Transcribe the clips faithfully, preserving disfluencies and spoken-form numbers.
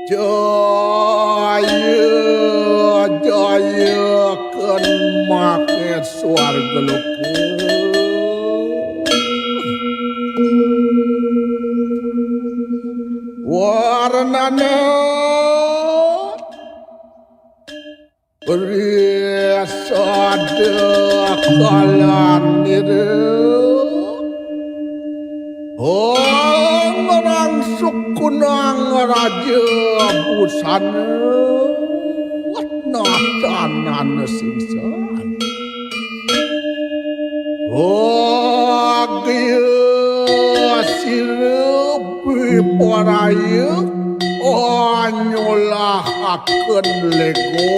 Jaya, jaya kén maké swarga loka. Warnana risada kalanira. Oh, ngrangsuk kunang raja busana. Natanana singsan. Wagya sira biparaya nyolahaken lego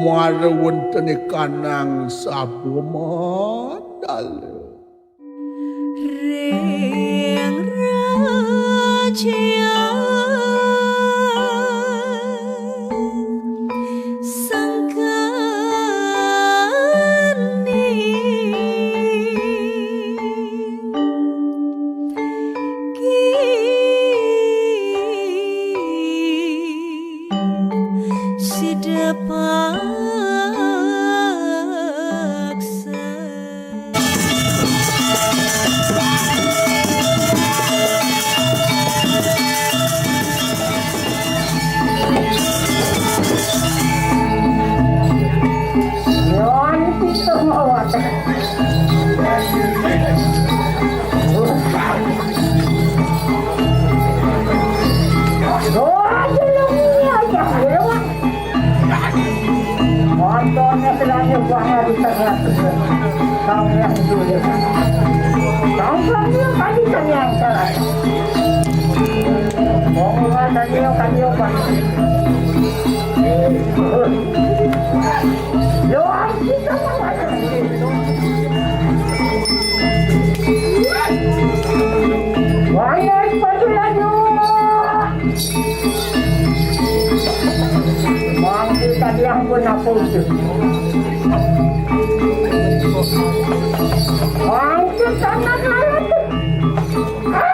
mara wénten ikanang saba mandala. Ring raja sangkaning ki sida paksa. Montone selanya buah ngaji terhadap tahun yang dulu. Tahun yang tadi kan yang salah. Pokoknya tadi yang tadi apa? Yo, kita Wayah sepatu laju. Mangki tadi ampun aku itu. Mangki tanah lalat. Ah!